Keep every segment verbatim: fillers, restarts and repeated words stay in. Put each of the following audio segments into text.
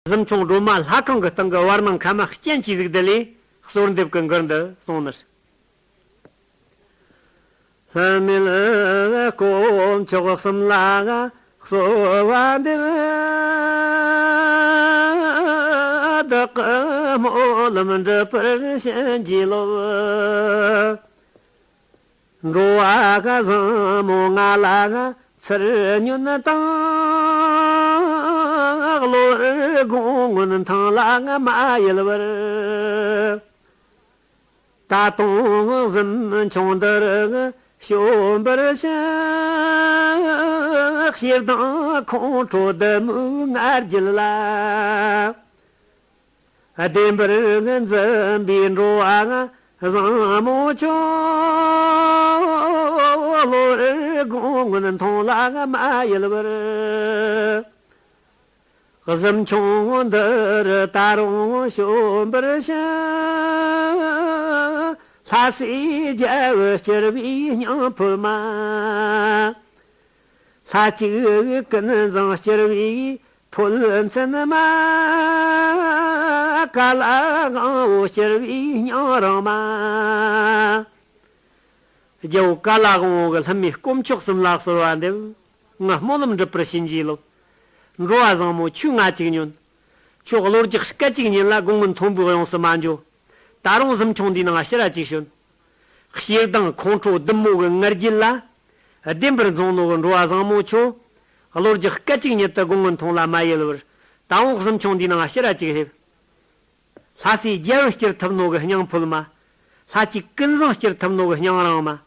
གཟིམ་ཆུང་སྒྲོལ་མ་ལྷ་ཁང་གི་སྟེང་གི་བར་སྣང་ཁ་མ་རྐྱེན་གྱིས་གཟིགས་དུ་ལས་གསོལ་འདེབས་ཀྱི་མགུར་འདི་གསུངས་ནི། ལྷ་མིན་དཀོན་མཆོག་གསུམ་ལ་གསོལ་བ་འདེབས། བདག་གི་སྨོན་ལམ་འགྲུབ་པར་བྱིན་གྱིས་རློབས། འགྲོ་བ་བཟང་མོ་ང་ལ་ཚུར་ཉོན་དང་། གློ་བུར་དགུང་སྔོན་ཐང་ལ་མ་ཡལ་བར། ད་དུང་གཟིམ་ཆུང་འདིར་བྱོན་པར་ཞུ། ཞེ་སྡང་ཁོང་ཁྲོ་བདུད་མོའི་ང་རྒྱལ་ལ། བདེན་པར་འཛིན་པའི་འགྲོ་བ་བཟང་མོ་ཁྱོད། གློ་བུར་དགུང་སྔོན་ཐང་ལ་མ་ཡལ་བར། གཟིམ་ཆུང་འདིར་ད་རུང་བྱོན་པར་ཞུ། ལྷ་སྲས་རྒྱལ་བུ་སྐྱེར་པའི་སྙིང་ཕུལ་མ། ལྷ་གཅིག་ཀུན་བཟང་སྐྱེར་པའི་ཕོ་མཚན་མ། ཀ་ལ་དབང་བོ་སྐྱེར་པའི་སྙིང་རིང་མ། རྒྱལ་བོ་ཀ་ལ་དབང་བོ་གིས་ལྷ་མིན་དཀོན་མཆོག་གསུམ་ལ་གསོལ་བ་འདེབས། ང་སྨོན་ལམ་འགྲུབ་པར་བྱིན་གྱིས་རློབས། འགྲོ་བ་བཟང་མོ་ཁྱོས་ང་གཅིག་ཉོན། ཁྱོད་གློ་རྒྱག་སྐད་ཅིག་ཉིད་ལ་དགུང་སྔོན་མཐོན་པོའི་དབྱིངས་སུ་མ་འགྱོ། ད་རུང་གཟིམ་ཆུང་འདིའི་ནང་ཕྱིར་ར་ཅིག་བྱོན། ཞེ་སྡང་ཁོང་ཁྲོ་བདུད་མོ་གི་ང་རྒྱལ་ལ། བདེན་པར་འཛོམས་ནོ་གི་འགྲོ་བ་བཟང་མོ་ཁྱོད། གློ་རྒྱག་སྐད་ཅིག་ཉིད་དུ་དགུང་སྔོན་ཐང་ལ་མ་ཡལ་བར། ད་རུང་གཟིམ་ཆུང་འདིའི་ནང་ཕྱིར་ར་ཅིག་སླེབས། ལྷ་སྲས་རྒྱལ་བུ་སྐྱེར་ཐུབ་ནོ་གི་སྙིང་ཕུལ་མ། ལྷ་གཅིག་ཀུན་བཟང་སྐྱེར་ཐུབ་ནོ་གི་སྙིང་རིང་མ།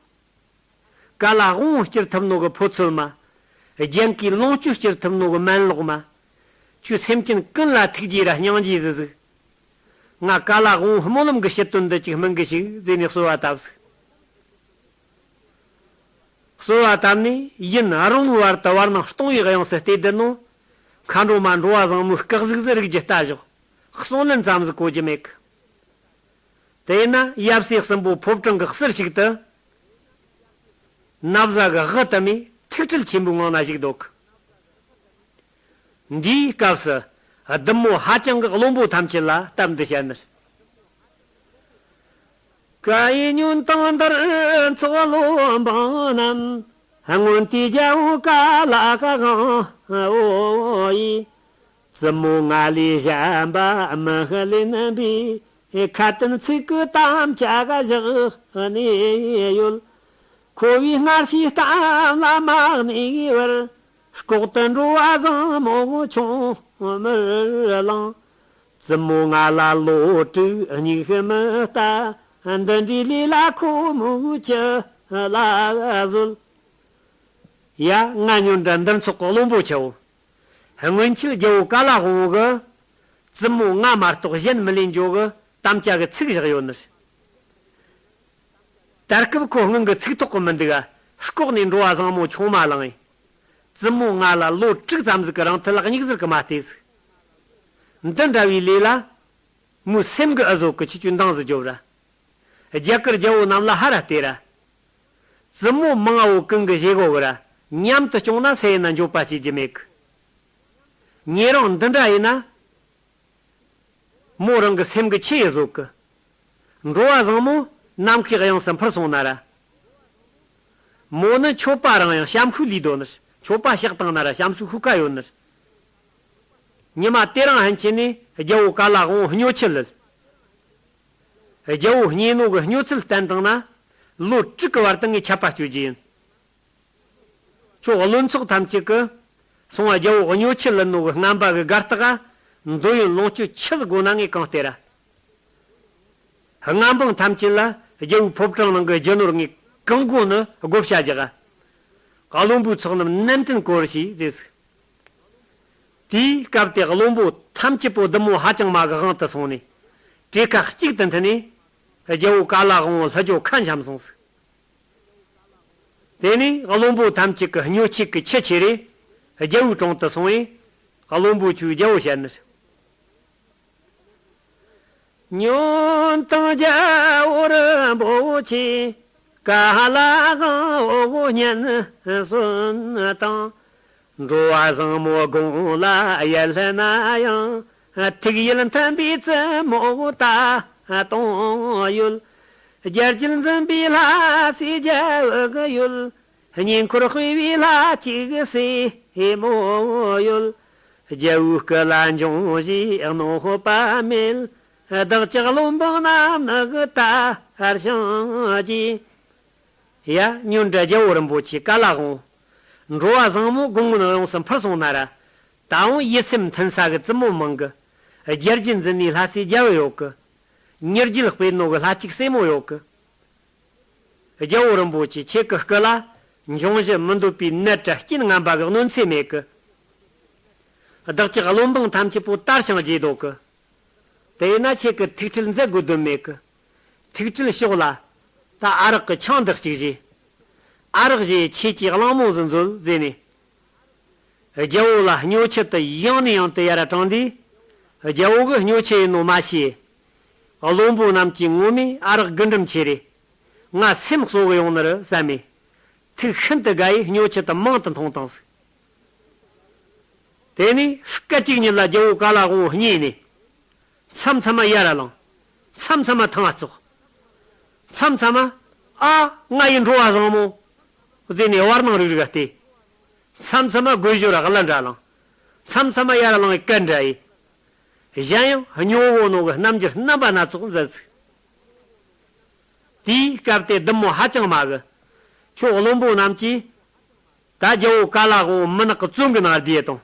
ཀ་ལ་དབང་བོ་སྐྱེར་ཐུབ་ནོ་གི་ཕོ་ཚོད་མ། རྒྱན་གོས་ལོངས་སྤྱོད་སྐྱེར་ཐུབ་ནོ་གི་མན་ལོག་མ། ཁྱོད་སེམས་ཅན་ཀུན་ལ་ཐུགས་རྗེ་ར་སྙིང་རྗེ་ཟིག་ཟིག་ང་ཀ་ལ་དབང་བོ་སྨོན་ལམ་གི་དཔྱིད་དོན་འདི་ཅིག་སྨིན་གི་ཞིག་ཟེར་ནས་གསོལ་བ་བཏབ་ཟིག་གསོལ་བ་བཏབ་ནས་ཡུན་རིང་བོའི་བར་དུ་བར་སྣང་སྟོང་བའི་དབྱིངས་སུ་བལྟས་བསྡད་ནོ། མཁའ་འགྲོ་མ་འགྲོ་བ་བཟང་མོའི་སྐུ་གཟུགས་སུ་རིག་རྒྱུ་ལྟ་ཞོག་གསུང་ལན་ཙམ་ཟིག་གོ་རྒྱུ་མེད་གི། དེས་ན་ཡབ་སྲས་གསུམ་པོ་ཕོ་བྲང་གི་ཟུར་ཞིག་ཏུ། ན་བཟའ་གི་དབུ་དུ་མས་ཐུགས་ཁྲལ་ཆེན་པོའི་ངང་ན་བཞུགས་འདུག་འདིའི་སྐབས་སུ་བདུད་མོ་ཧ་ཅང་གི་བློན་པོ་ཐམས་ཅད་ལ་སྟབས་འདི་བྱས་ནས། བཀའ་ཡི་ཉོན་དང་འདིར་ཚོགས་བློན་འབངས་རྣམས། སྔོན་དུས་རྒྱལ་པོ་ཀ་ལ་དབང་བོ་ཡིས། བཙུན་མོ་ང་ལས་གཞན་པ་མི་ལེན་པའི། ཁ་ཏོན་ཚིག་གི་དམ་བཅའ་བཞག་ནས་ཡོད། ཁོ་བོས་སྔར་བྱས་གཏམ་ལ་མ་གནས་པར། ལྐོག་ཏུ་འགྲོ་བ་བཟང་མོ་ཆུང་མར་བླངས། བཙུན་མོ་ང་ལ་ལོ་དྲུག་སྙིགས་མི་ལྟ། འདི་འདྲའི་ལས་ལ་ཁོ་མོས་ཅི་ལ་གཟོད། ཡ། ང་ཉོན་དྲ་འདིར་ཚོགས་ཀྱི་བློན་པོ་ཆེ་བོ། སྔོན་ཆད་རྒྱལ་པོ་ཀ་ལ་དབང་བོ་གིས། བཙུན་མོ་ང་མ་གཏོགས་གཞན་མི་ལེན་རྒྱུ་གི་དམ་བཅའ་གི་ཚིག་བཞག་ཡོད་ནི། ད་སྐབས་ཁོ་སྔོན་གྱི་ཚིག་ཐོག་གི་མི་འདུག་ག་ལྐོག་ནས་འགྲོ་བ་བཟང་མོ་ཆུང་མ་བླངས་ཡིན། བཙུན་མོ་ང་ལ་ལོ་དྲུག་ཙམ་ཟིག་གི་རིང་ཐལ་སྙིགས་ཟུར་གི་མ་བལྟས་ཟིག་འདི་འདྲ་བའི་ལས་ལ། མོའི་སེམས་གི་ཨ་བཟོ་གི་ཁྱི་ཆུ་འདང་ཟིག་རྒྱོབ་ར། རྒྱ་གར་རྒྱལ་པོ་རྣམས་ལ་ཧ་ར་སྟེར་ར། བཙུན་མོ་མང་བོ་ཀུན་གི་བཞེས་གོ་གི་ར། མཉམ་དུ་སྐྱོང་ན་སུ་ཡིན་ན་འགྱོད་པ་བྱེད་རྒྱུ་མེད་གི། ཉེ་རིང་འདི་འདྲ་ཡིན་ན། མོ་རང་གི་སེམས་གི་ཆུ་ཡི་བཟོ་གི། འགྲོ་བ་བཟང་མོ་ནམ་མཁའི་དབྱིངས་སུ་འཕུར་སོང་ན་ར། མོ་ནི་མཆོད་པ་རང་ཡང་ཤམ་ཤུ་ལུས་དོ་ནི། མཆོད་པ་ཕྱག་བཏང་ན་ར་ཤམ་སུ་ཤུ་ཁ་ཡོད་ནི། ཉི་མ་དེ་རིང་ཕན་ཆད་ནས་རྒྱལ་པོ་ཀ་ལ་དབང་བོ་སྨྱོ་ཆུ་ལུད། རྒྱལ་པོ་མཉེས་ནོ་གི་སྨྱོ་ཚུལ་བསྟན་བཏང་ན། ལོ་དྲུག་གི་བར་དུ་ངས་ཆད་པ་གཅོད་རྒྱུ་ཡིན། ཁྱོད་བློན་ཚོགས་ཐམས་ཅད་ཀྱིས། སོང་བ་རྒྱལ་པོ་སྨྱོ་ཆུ་ལུད་ནོ་གི་རྔམ་པ་གི་སྒར་ལྟག་ག་འདོད་ཡོན་ལོངས་སྤྱོད་ཆི་ཟིག་དགོས་ན་ངས་གང་སྟེར་ར། རྔ་འབངས་ཐམས་ཅད་ལ་རྒྱལ་པོའི་ཕོ་བྲང་ནང་གི་རྒྱུ་ནོར་ངས་གང་དགོས་ནི་བགོ་བཤའ་རྒྱག་ག་བློན་པོའི་ཚོགས་རྣམས་ནན་ཏན་གོ་རུ་བྱོས་ཟེར་ཟིག་དེའི་སྐབས་དེ་བློན་པོ་ཐམས་ཅད་པོ་བདུད་མོ་ཧ་ཅང་མ་གི་དབང་དུ་སོང་ནས། གྲོས་ཁ་གཅིག་ཏུ་མཐུན་ནས། རྒྱལ་པོ་ཀ་ལ་དབང་བོ་བསླུ་རྒྱུ་ཁ་འཆམ་སོང་ཟིག་དེ་ནས་བློན་པོ་ཐམས་ཅད་ཀྱིས་སྨྱོ་ཆུ་གི་ཆུ་ཁྱེར་རེ། རྒྱལ་པོའི་དྲུང་དུ་སོང་བས། བློན་པོ་ཁྱོས་རྒྱལ་པོར་བཤད་ནི། ཉོན་དང་རྒྱལ་པོ་རིན་པོ་ཆེ། ཀ་ལ་དབང་བོ་སྙན་གསོན་དང་། འགྲོ་བ་བཟང་མོ་དགུང་ལ་ཡལ་ན་ཡང་། ཐུགས་ཡིད་མཐུན་པའི་བཙུན་མོ་ད་དུང་ཡོད། རྒྱལ་བརྒྱུད་འཛིན་པའི་ལྷ་སྲས་རྒྱལ་བུ་ཡོད། ཉེ་འཁོར་དཔེ་བའི་ལྷ་གཅིག་སྲས་མོ་ཡོད། རྒྱལ་བོའི་སྐུ་ལ་འབྱུང་བཞིའི་གནོད་པ་མེད། བདག་ཅག་བློན་འབངས་རྣམས་ནི་དར་ཞིང་རྒྱས། ཡ། སྔོན་འདྲ་རྒྱལ་བོ་རིན་པོ་ཆེ་བཀའ་ལ་དབང་། འགྲོ་བ་བཟང་མོ་དགུང་སྔོན་ཡོངས་སུ་འཕུར་སོང་ན་ར། ད་འོང་ཡིད་སེམས་མཐུན་ས་གི་བཙུན་མོ་མང་གི། རྒྱལ་བརྒྱུད་འཛིན་ནི་ལྷ་སྲས་རྒྱལ་བུ་ཡོད་གི། མྱུར་རྒྱུད་སྤེལ་ནོ་གི་ལྷ་གཅིག་སྲས་མོ་ཡོད་གི། རྒྱལ་བོ་རིན་པོ་ཆེ་ཁྱེད་ཀྱི་སྐུ་ལ་འབྱུང་བཞི་མི་འདོད་པའི་ནད་ར་རྐྱེན་ངན་པ་གི་གནོད་འཚེ་མེད་གི། བདག་ཅག་བློན་འབངས་ཐམས་ཅད་པོ་དར་ཞིང་རྒྱས་འདོད་གི། དེས་ན་ཁྱེད་ཀྱི་ཐུགས་ཁྲལ་མཛད་དགོས་དོན་མེད་གི། ཐུགས་ཁྲལ་ཕྱོགས་ལ། ད་ཨ་རག་གི་ཆང་འདི་གཅིག་བཞེས། ཨ་རག་བཞེས་ཁྱེད་ཀྱི་གླེང་མོ་ཟིག་མཛོད་ཟེར་ནས། རྒྱལ་བོ་ལ་སྨྱོ་ཆུ་དེ་ཡང་ནས་ཡང་དུ་ཡར་དྲངས་དུས། རྒྱལ་བོ་གིས་སྨྱོ་ཆུ་ཡིན་ནོ་མ་ཤེས། བློན་པོ་རྣམས་ཀྱིས་ངོ་མས་ཨ་རག་རྒུན་འབྲུམ་ཁྱེར་རེ། ང་སེམས་གསོ་གི་ཡོང་ནི་རེད་བསམ་མས། ཐུགས་ཤིན་ཏུ་དགའ་ཡིས་སྨྱོ་ཆུ་དེ་མང་དུ་འཐུང་བཏང་ཟིག། དེ་ནས་སྐད་ཅིག་ཉིད་ལ་རྒྱལ་བོ་ག་ལ་དབང་བོ་བརྙེས་ནས། མཚམས་མཚམས་མ་ཡར་ལངས། མཚམས་མཚམས་མ་ཐང་ཙོག། མཚམས་མཚམས་མ། ཨ། ང་ཡི་འགྲོ་བ་བཟང་མོ། ཟེར་ནས་བར་སྣང་རིག་རིག་སྟེ། མཚམས་མཚམས་མ་དགོད་ཞོར་གླུ་འདྲ་ལངས། མཚམས་མཚམས་མ་ཡར་ལངས་སྐད་འདྲ་ཡིན། གཞན་ཡང་སྨྱོ་གོ་ནོ་གི་རྣམ་འགྱུར་རྣམ་པ་སྣ་ཚོགས་མཛད་ཟིག། དེའི་སྐབས་དེ་བདུད་མོ་ཧ་ཅང་མ་གི། ཁྱོད་བློན་པོ་རྣམས་ཀྱིས། ད་རྒྱལ་བོ་ག་ལ་དབང་བོ་མུན་ནག་གི་བཙོན་གི་ནང་བསྡད་དང་།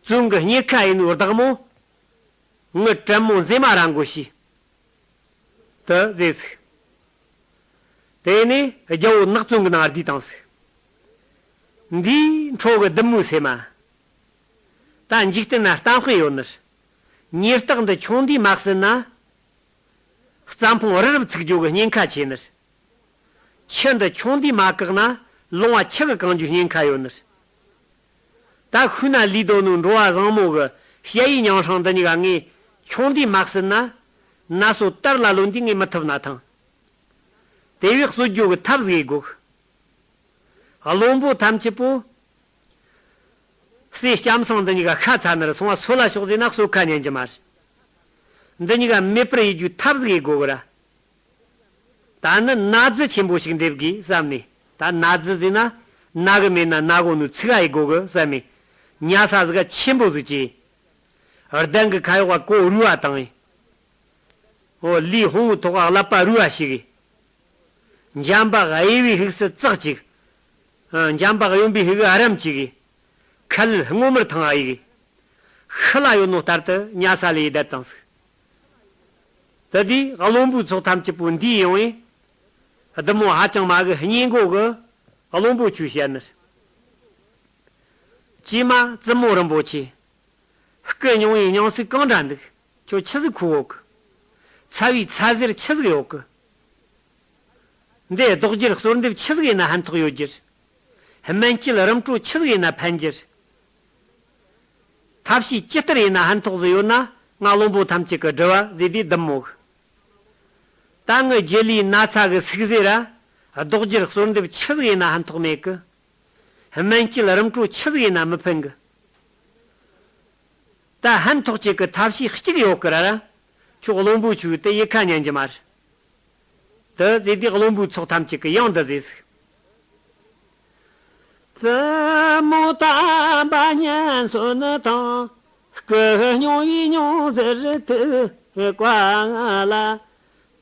བཙོན་གི་རྙེད་ཁ་ཡིན་ནོ་བདག་མོ། ངའི་དྲན་མོ་མཛེས་མ་ར་མགོ་ཤེས། དུ་ཟེར་ཟིག། དེ་ནས་རྒྱལ་བོ་ནགས་བཙོན་གི་ནང་བསྡུས་བཏང་ཟིག། འདིའི་འཕྲོ་གི་བདུད་མོའི་སེམས་མ། ད་འཇིག་རྟེན་ན་གཏམ་དཔེ་ཡོད་ནི། ཉེར་སྟག་འདི་ཆུང་དུས་མ་ཟིན་ན། རྩྭ་ཕུང་རི་རབ་ཚུགས་རྒྱུ་གི་ཉེན་ཁ་ཆེ་ནི། ཆུ་འདི་ཆུང་དུས་མ་བཀག་ན་ལུང་བ་ཆུ་གིས་གང་རྒྱུ་ཉེན་ཁ་ཡོད་ནི། ད་ཤུལ་ན་ལུས་སྡོད་ནོ་འགྲོ་བ་བཟང་མོ་གི་ཞ་ཡི་མྱང་ཧྲང་འདི་གཉིས་ཀ་ངས་ཆུང་དུས་མ་ཟིན་ན། ན་སོ་དར་ལ་ལོན་དུས་ངས་མི་ཐུབ་ན་ཐང་། དེ་བས་གསོད་རྒྱུ་གི་ཐབས་ཟིག་དགོས། བློན་པོ་ཐམས་ཅད་པོ། སྲས་ལྕམ་སྲིང་འདི་གཉིས་ཀ་ཤ་ཚ་ནི་རེད་སོང་བ་སོད་ལ་ཤོག་ཟེར་ན་གསོད་ཁ་ཉན་གྱི་མ་རེད། འདི་གཉིས་ཀ་མེད་པར་ཡེད་རྒྱུའི་ཐབས་ཟིག་ཡེད་དགོས་གི་ར། ད་ནི་ན་རྫི་ཆེན་པོ་ཞིག་འདེབས་དགོས་བསམ་ནས། ད་ན་རྫི་ཟེར་ན། ན་གི་མེད་ན་ན་གོ་ནོ་ཚིག་ག་ཡེད་དགོས་གི་བསམ་ནས། ཉལ་ས་ཟིག་ག་ཆེན་པོ་ཟིག་བྱས། གདན་གི་ཁ་གཡོག་ག་གོས་རུལ་བ་བཏང་ཡིན། འོ་ལུས་ཕུང་བོའི་ཐོག་ག་ཀླད་པ་རུལ་བ་ཞིག་གི། འཇམ་པ་གཡས་པའི་ཧིགས་སུ་ཙག་ཅིག། ཨ། འཇམ་པ་གཡོན་པའི་ཧིག་ག་རམ་ཅིག་གི། ཁ་ལུད་སྔོ་དམར་ཐང་ཨ་ཡིག། ཤི་ལ་ཡོད་ནོ་ལྟར་དུ་ཉལ་ས་ལ་ཡི་བསྡད་བཏང་ཟིག། དེ་དུས་བློན་པོའི་ཚོགས་ཐམས་ཅད་པོ་འདུས་ཡོང་བས། བདུད་མོ་ཧ་ཅང་མ་གི་སྙིང་མགོ་གི་བློན་པོ་ཆོས་བཤད་ནི། ཀྱེ་མ་བཙུན་མོ་རིན་པོ་ཆེ། སྐུ་མྱོང་བའི་སྙིང་ཟུག་གང་འདྲ་འདུག། ཁྱོད་ཆི་ཟིག་ཁུ་ཡོད་གི། ཚ་བའི་ཚ་ཟེར་ཆི་ཟིག་ཡོད་གི། འདི་རྡོག་རྒྱུར་གསོལ་འདེབས་ཆི་ཟིག་ཡིན་ན་ཕན་ཐོགས་ཡོད་རྒྱུ། སྨན་དཀྱིལ་རིམ་གྲོ་ཆི་ཟིག་ཡིན་ན་ཕན་རྒྱུ། ཐབས་ཤེས་ཅི་ལྟར་ཡིན་ན་ཕན་ཐོགས་ཟིག་ཡོད་ན་ང་བློན་པོ་ཐམས་ཅད་ཀྱི་དྲི་བ་ཟེར་དུས་བདུད་མོ་གི། ད་ངའི་རྒྱུ་ལུས་ན་ཚ་གི་ཟུག་ཟེར་ར། རྡོག་རྒྱུར་གསོལ་འདེབས་ཆི་ཟིག་ཡིན་ན་ཕན་ཐོགས་མེད་གི། སྨན་དཀྱིལ་རིམ་གྲོ་ཆི་ཟིག་ཡིན་ན་མི་ཕན་གི། ད་ཕན་ཐོགས་བྱེད་ཀྱི་ཐབས་ཤེས་གཅིག་ཡོད་ཀི་ར་ར། ཁྱོད་བློན་པོ་ཆོས་དེ་ཡི་ཁ་ཉན་གྱི་མ་རེད། དེ་ཟེར་དུས་བློན་པོའི་ཚོགས་ཐམས་ཅད་ཀྱིས་ཡང་འདི་ཟེར་ཟིག། བཙུན་མོ་དམ་པ་ཉན་གསོན་དང་། སྐུ་སྙུང་བའི་སྙུང་ཟེར་དུ་བཀའ་ལ།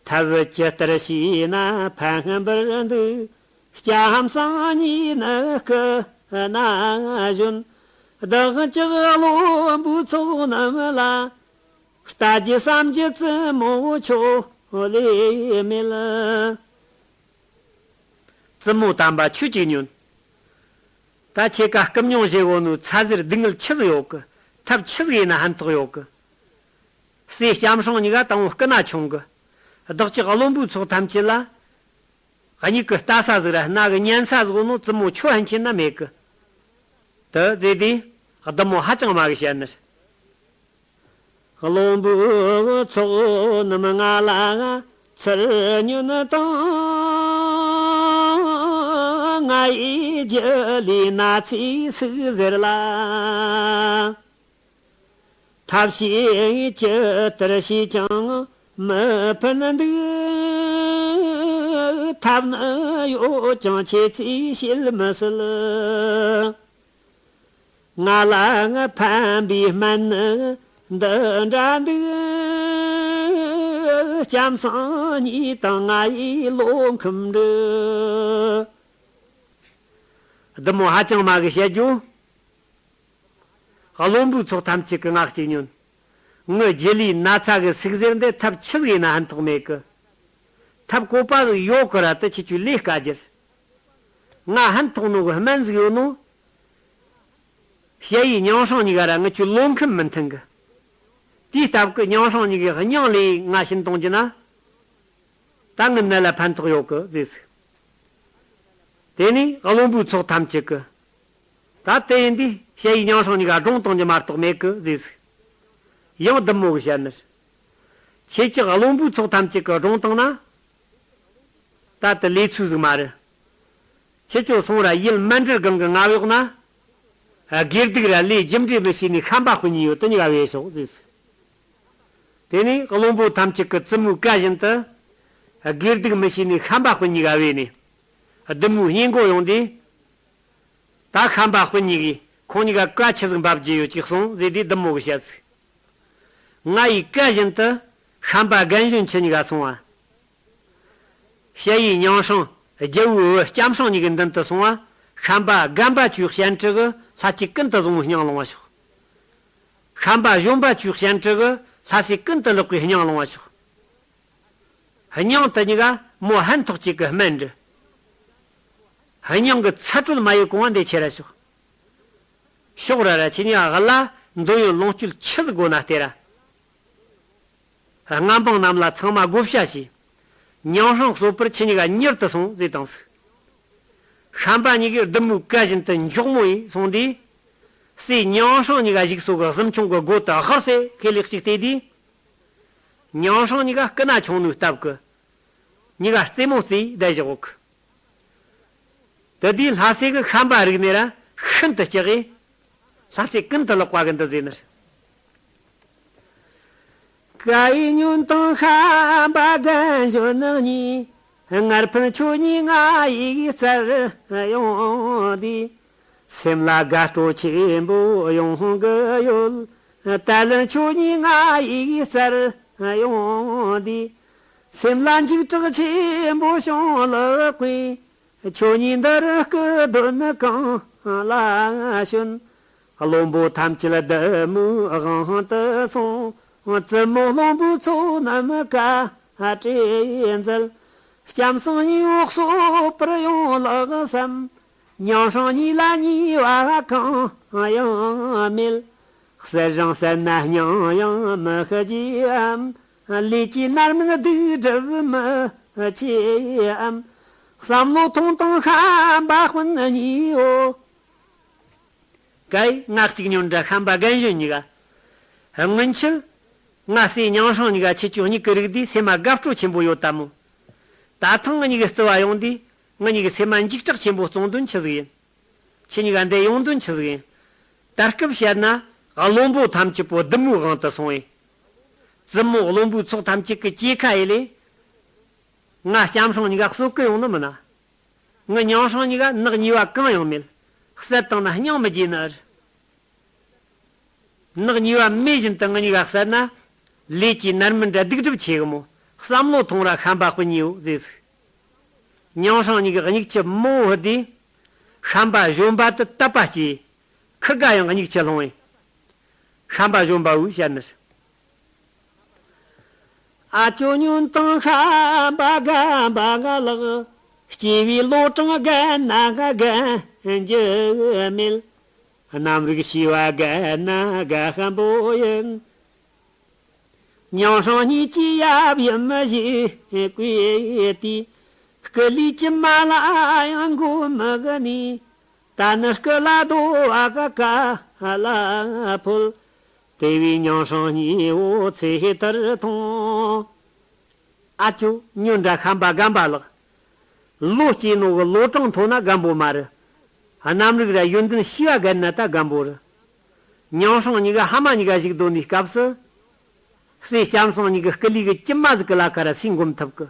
ཐབས་ཇི་ལྟར་བྱས་ན་ཕན་པར་འདུག། ལྕམ་སྲིང་ཉིད་ནི་སྐུ་ན་གཞོན། བདག་ཅག་བློན་པོའི་ཚོགས་རྣམས་ལ། ལྟ་རྒྱུ་བསམ་རྒྱུ་བཙུན་མོ་ཁྱོད་ལས་མེད། བཙུན་མོ་དམ་པ་ཁྱོད་ཅིག་ཉོན། ད་ཁྱེད་ཀ་སྐུ་མྱོང་བཞེས་གོ་ནོ་ཚ་ཟེར་སྡུག་བསྔལ་ཆི་ཟིག་ཡོད་གི། ཐབས་ཆི་ཟིག་ཡིན་ན་ཕན་ཐོགས་ཡོད་གི། སྲས་ལྕམ་སྲིང་གཉིས་ཀ་དང་པོ་སྐུ་ན་ཆུང་གི། བདག་ཅག་བློན་པོའི་ཚོགས་ཐམས་ཅད་ལ། གཉིད་ཀྱི་ལྟ་ས་ཟིག་ར་རྣ་གི་ཉན་ས་ཟིག་ནོ་བཙུན་མོ་ཁྱོད་ཕན་ཆད་ན་མེད་གི། དེ་ཟེར་དུས་བདུད་མོ་ཧ་ཅང་མ་གི་བཤད་ནི། བློན་པོའི་ཚོགས་རྣམས་ང་ལ་ཚུར་ཉོན་དང་། ང་ཡི་རྒྱུ་ལུས་ན་ཚའི་ཟུག་ཟེར་ལ། ཐབས་ཤེས་ཇི་ལྟར་བྱས་ཀྱང་མི་ཕན་འདུག། ཐབས་ནི་ཡོད་ཀྱང་ཆེ་ཚེ་བྱེད་མི་སྲིད། ང་ལ་ཕན་པའི་སྨན་ནི་འདི་འདྲ་འདུག། ལྕམ་སྲིང་གཉིས་དང་ང་ཡི་བློ་ཁམས་འདྲི། བདུད་མོ་ཧ་ཅང་མ་གི་བཤད་རྒྱུ། བློན་པོའི་ཚོགས་ཐམས་ཅད་ཀྱི་ངག་གཅིག་ཉོན། ངའི་རྒྱུ་ལུས་ན་ཚ་གི་ཟུག་གཟེར་འདི་ཐབས་ཆི་ཟིག་ཡིན་ན་ཕན་ཐོགས་མེད་གི། ཐབས་བཀོད་པ་ཟིག་ཡོད་གི་ར། དེ་ཁྱེད་ཆོས་ལས་ཀ་རྒྱུ། ང་ཕན་ཐོགས་ནོ་གི་སྨན་ཟིག་ཡོད་ནོ། ཞ་ཡི་མྱང་སྲང་གཉིས་ཀ་ར་ངི་ཆོའི་བློ་ཁམས་མི་མཐུན་གི། དེའི་སྟབས་ཀྱིས་མྱང་སྲང་གཉིས་ཀའི་སྙིང་ལས་ང་བྱིན་གཏོང་རྒྱུ་ན། ད་ངི་ནད་ལ་ཕན་ཐོགས་ཡོད་གི་ཟེར་ཟིག། དེ་ནས་བློན་པོའི་ཚོགས་ཐམས་ཅད་ཀྱིས། ད་དེ་ཡིན་དུས་ཞ་ཡི་མྱང་སྲང་གཉིས་ཀ་སྒྲུང་གཏོང་རྒྱུ་མ་གཏོགས་མེད་གི་ཟེར་ཟིག། ཡང་བདུད་མོ་གིས་བཤད་ནི། ཁྱེད་ཀྱིས་བློན་པོའི་ཚོགས་ཐམས་ཅད་ཀྱི་སྒྲུང་བཏང་ན། ད་དེ་ལས་ཚུལ་ཟིག་མ་རེད། ཁྱེད་ཆོ་སོང་ར་ཡུལ་མཎྜལ་སྒང་གི་རྔ་གཡོག་ན། དགེ་སྡིག་ར་ལས་རྒྱུ་འབྲས་མི་ཤེས་ནི་ཤན་པ་སྤུན་གཉིས་ཡོད། དེ་གཉིས་ཀ་བོས་ཤོག་ཟེར་ཟིག། དེ་ནས་བློན་པོ་ཐམས་ཅད་ཀྱི་བཙུན་མོའི་བཀའ་བཞིན་དུ། དགེ་སྡིག་མི་ཤེས་ནི་ཤན་པ་སྤུན་གཉིས་ཀ་བོས་ནས། བདུད་མོའི་སྙིང་མགོ་ཡོང་དུས། ད་ཤན་པ་སྤུན་གཉིས་ཀྱིས་ཁོང་གཉིས་ཀ་བཀའ་ཆི་ཟིག་འབབ་རྒྱུ་ཡོད་ཅིག་གསུངས་ཟེར་དུས་བདུད་མོ་གིས་བཤད་ཟིག། ང་ཡི་བཀའ་བཞིན་དུ་ཤན་པ་རྒན་གཞོན་ཁྱེད་གཉིས་ཀ་སོང་བ། ཞ་ཡི་མྱང་སྲང་རྒྱལ་བོའི་བུ་ལྕམ་སྲང་གཉིས་ཀྱི་མདུན་དུ་སོང་བ། ཤན་པ་རྒན་པ་ཆོའི་སྤྱན་འབྲུ་གིས་ལྷ་སྐྱིད་ཀུན་ཏུ་བཟང་བོའི་སྙིང་བླངས་པ་ཤོག། ཤན་པ་གཞོན་པ་ཆོའི་སྤྱན་འབྲུ་གིས་ལྷ་སྲས་ཀུན་ཏུ་ལེགས་པའི་སྙིང་བླངས་པ་ཤོག། སྙིང་དེ་གཉིས་ཀ་མོ་ཕན་ཐོགས་ཅིག་གི་སྨན་འདྲི། སྙིང་གི་ཚ་དྲོད་མ་ཡལ་གོང་བ་འདི་ཁྱེར་ར་ཤོག། ཤོག་ར་ར་ཁྱེད་གཉིས་ཀ་ལ་འདོད་ཡོན་ལོངས་སྤྱོད་ཆི་ཟིག་དགོས་ན་སྟེར་ར། མངའ་འབངས་རྣམས་ལ་ཚང་མ་བགོ་བཤའ་བྱས། མྱང་སྲང་གསོད་པར་ཁྱེད་གཉིས་ཀ་མྱུར་དུ་སོང་ཟེར་བཏང་ཟིག། ཤན་པ་གཉིས་ཀས་བདུད་མོའི་བཀའ་བཞིན་དུ་མགྱོགས་མོ་ཡིས་སོང་དུས། སྲས་མྱང་སྲང་གཉིས་ཀ་བཞུགས་སོ་གི་གཟིམ་ཆུང་གི་སྒོ་དེ་ཧར་སེ་ཁེ་ལེགས་ཤིག་བལྟས་དུས། མྱང་སྲང་གཉིས་ཀ་སྐུ་ན་ཆུང་ནོའི་སྟབས་ཀྱིས། གཉིས་ཀ་རྩེད་མོ་རྩེས་བསྡད་བཞག་གོ་གི། དེ་དུས་ལྷ་སྲས་ཀྱིས་ཤན་པ་རིག་ནས་ར་ཤིན་ཏུ་སྐྲག་གིས། ལྷ་སྲས་ཀུན་ཏུ་ལེགས་པ་གིས་འདི་ཟེར་ནི་རེད། བཀའ་ཡི་ཉོན་དང་ཤན་པ་རྒན་གཞོན་གཉིས། སྔར་ཕན་ཆོས་ཉིད་ང་ཡིས་བསྩལ་ཡོང་དུས། སེམས་ལ་དགའ་སྤྲོ་ཆེན་པོ་ཡོང་གི་ཡོད། ད་ལན་ཆོས་ཉིད་ང་ཡིས་བསྩལ་ཡོང་དུས། སེམས་ལ་འཇིགས་སྐྲག་ཆེན་པོ་བྱུང་ལགས་ཀྱིས། ཁྱོད་ཉིད་འདི་རུ་སྐུ་གདུང་གང་ལ་བྱོན། བློན་པོ་ཐམས་ཅད་བདུད་མོའི་དབང་དུ་སོང་། བཙུན་མོ་བློན་པོའི་ཚོགས་རྣམས་བཀའ་དྲིན་མཛད། ལྕམ་སྲིང་གཉིས་པོ་གསོད་པར་ཡོང་ལགས་སམ། མྱང་སྲང་གཉིས་ལ་ཉེས་པ་གང་ཡང་མེད། བསད་རང་བསད་ན་སྙིང་ཡང་མི་ཤི་རྒྱུའམ། ལས་ཀྱི་རྣམ་སྨིན་སྡིག་སྒྲིབ་མི་ཆེའམ། བསམ་བློ་ཐོངས་དང་ཤན་པ་སྤུན་གཉིས་པོ། ཀའི་ང་གཅིག་ཉོན་དྲ་ཤན་པ་རྒན་གཞོན་གཉིས་ཀ། སྔོན་ཆད། ང་སྲས་མྱང་སྲང་གཉིས་ཀ་ཁྱེད་ཆོ་གཉིས་ཀྱི་རིགས་འདིས་སེམས་མ་དགའ་སྤྲོ་ཆེན་པོ་ཡོད་དམ་མོ། ད་ཐེངས་ང་གཉིས་ཀྱི་བརྩི་བ་ཡོང་དུས་ང་གཉིས་ཀྱི་སེམས་མ་འཇིགས་སྐྲག་ཆེན་པོ་སློང་དོན་ཆི་ཟིག་ཡིན། ཁྱེད་གཉིས་ཀ་འདིར་ཡོང་དོན་ཆི་ཟིག་ཡིན། ད་སྐབས་བཤད་ན་བློན་པོ་ཐམས་ཅད་པོ་བདུད་མོའི་དབང་དུ་སོང་བས། བཙུན་མོ་བློན་པོའི་ཚོགས་ཐམས་ཅད་ཀྱི་སྐྱེས་ཁ་ཡེ་ལས། ང་ལྕམ་སྲང་གཉིས་ཀ་གསོད་གི་ཡོང་ནི་མིན་ན། ངི་མྱང་སྲང་གཉིས་ཀ་ནག་ཉེས་པ་གང་ཡང་མེད། བསད་བཏང་ན་སྙིང་མི་རྗེ་ནི་ཨེ་རེད། ནག་ཉེས་པ་མེད་བཞིན་དུ་ངི་གཉིས་ཀ་བསད་ན། ལས་ཀྱི་རྣམ་སྨིན་འདྲ་སྡིག་སྒྲིབ་ཆེ་གི་མོ། བསམ་བློ་ཐོངས་ར་ཤན་པ་སྤུན་གཉིས་པོ་ཟེར་ཟིག། མྱང་སྲང་གཉིས་ཀྱིས་མིག་ཆུ་མང་བོ་ཕུད་དེ། ཤན་པ་གཞོན་པ་དེ་དད་པ་སྐྱེས། ཁིར་ག་ཡང་མིག་ཆུ་ལྷུང་བས། ཤན་པ་གཞོན་པ་བོས་བཤད་ནི་རེད། ཨ་ཅོ་ཉོན་དང་ཤན་པ་རྒན་པ་ག་ལགས། སྐྱེ་བའི་ལོ་གྲངས་རྒན་ན་རྒན་རྒྱུ་མེད། རྣམ་རིག་བྱིས་པ་རྒན་ན་རྒན་ཤན་པོ་ཡིན། མྱང་སྲང་གཉིས་ཀྱིས་ཡབ་ཡུམ་བཞེས་བཀོད་དེ། སྐུ་ལུས་ཀྱི་མ་ལ་ཡང་མགོ་མི་གནས། ད་ནི་སྐུ་ལ་རྡོ་བ་ག་ཀ་ལ་ཕོལ། དེ་བས་མྱང་སྲང་གཉིས་པོ་ཚེ་ལྟར་ཐོངས། ཨ་ཅོ་ཉོན་དྲ་ཤན་པ་རྒན་པ་ལགས། ལོ་སྐྱེས་ནོ་གི་ལོ་གྲངས་མཐོ་ན་རྒན་པོ་མ་རེད། རྣམ་རིག་ར་ཡོན་ཏན་བྱིས་པ་རྒན་ན་ད་རྒན་པོ་རེད། མྱང་སྲང་གཉིས་ཀ་ཕ་མ་གཉིས་ཀ་བཞུགས་སྡོད་ནས་སྐབས་སུ། སྲས་ལྕམ་སྲང་གཉིས་ཀྱི་སྐུ་ལུས་ཀྱི་གྲིབ་མ་ཟིག་གི་ལ་ཁ་ར་སུས་འགོམ་ཐུབ་གི།